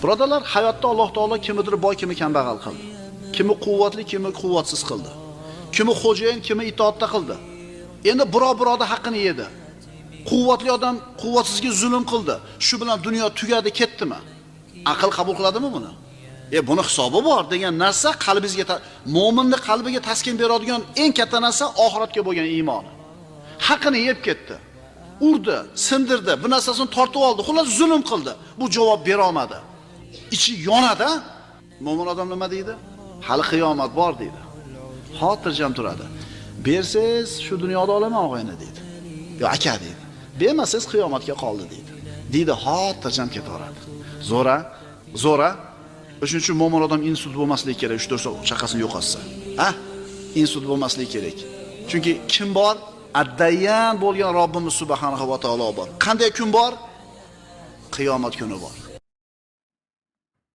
Birodarlar, hayotda Alloh taolo kimidir boy, kimi kambag'al qildi. Kimi quvvatli, kimi quvvatsiz qildi. Kimi xo'jayin, kimi itoatda qildi. Endi birov-birovda haqqini yedi. Quvvatli odam quvvatsizga zulm qildi. Shu bilan dunyo tugadi, ketdimi? Aql qabul qiladimi buni? Buni hisobi bor degan narsa qalbingizga, mo'minning qalbiga taskin beradigan eng katta narsa oxiratga bo'lgan iymoni. Haqqini yeb ketdi. Urdi, sindirdi, bir narsasini tortib oldi, xullas zulm qildi. Bu javob bera olmadi. Ichi yonadi. Mo'min odam nima deydi? Hali qiyomat bor deydi. Xotirjam turadi. Bersangiz shu dunyoda olaman og'ayni deydi. Yo aka deydi. Bermasangiz qiyomatga qoldi deydi. Deydi, xotirjam ketaveradi. Zo'ra, zo'ra. O'shuning uchun mo'min odam insult bo'lmasligi kerak, 3-4 chaqasini yo'qotsa. Ha? Insult bo'lmasligi kerak. Chunki kim bor? Addayyan bo'lgan Robbimiz subhanahu va taolo bor. Qanday kun bor? Qiyomat kuni bor.